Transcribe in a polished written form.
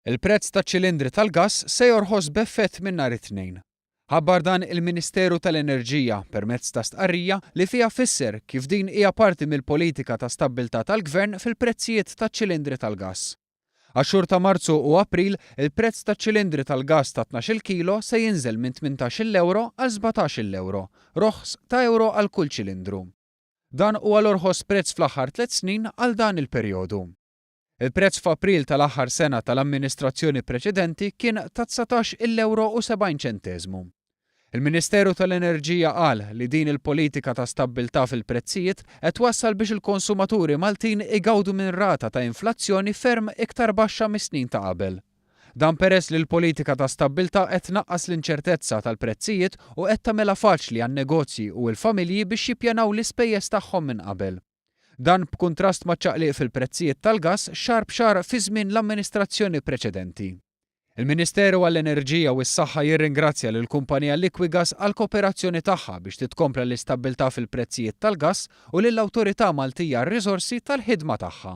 Il-prezz taċ-ċilindri tal-gass se jorħos b'effett minn nhar it-Tnejn. Ħabbar dan il-Ministeru tal-Enerġija permezz ta' stqarrija li fiha fisser kif din hija parti mill-politika ta' stabbiltà tal-Gvern fil-prezzijiet taċ-ċilindri tal-gass. Għax-xhur ta' Marzu u April, il-prezz taċ-ċilindri tal-gass ta' tnax-il kilo se jinżel minn tmintax-il ewro għal sbatax-il ewro, roħs ta' ewro għal kull ċilindru. Dan huwa l-orħos prezz fl-aħħar tliet snin għal dan il-perjodu. Il-prezz f'April tal-aħħar sena tal-amministrazzjoni preċedenti kien ta' 19-il ewro u 70 ċenteżmu. Il-Ministeru tal-Enerġija qal li din il-politika ta' stabbiltà fil-prezzijiet qed twassal biex il-konsumaturi Maltin igawdu minn rata ta' inflazzjoni ferm iktar baxxa mis-snin ta' qabel. Dan peress li l-politika ta' stabbiltà qed tnaqqas l-inċertezza tal-prezzijiet u qed tagħmilha faċli għan-negozji u l-familji biex jippjanaw l-ispejjeż tagħhom minn qabel. Dan b'kuntrast maċ-ċaqliq fil-prezzijiet tal-gass xahar b'xahar fi żmien l-amministrazzjoni preċedenti. Il-Ministeru għall-Enerġija u s-Saħħa jirringrazzja lill-kumpanija Liquigas għall-kooperazzjoni tagħha biex titkompla l-istabbiltà fil-prezzijiet tal-gass u lill-Awtorità Maltija għar-Riżorsi tal-ħidma tagħha.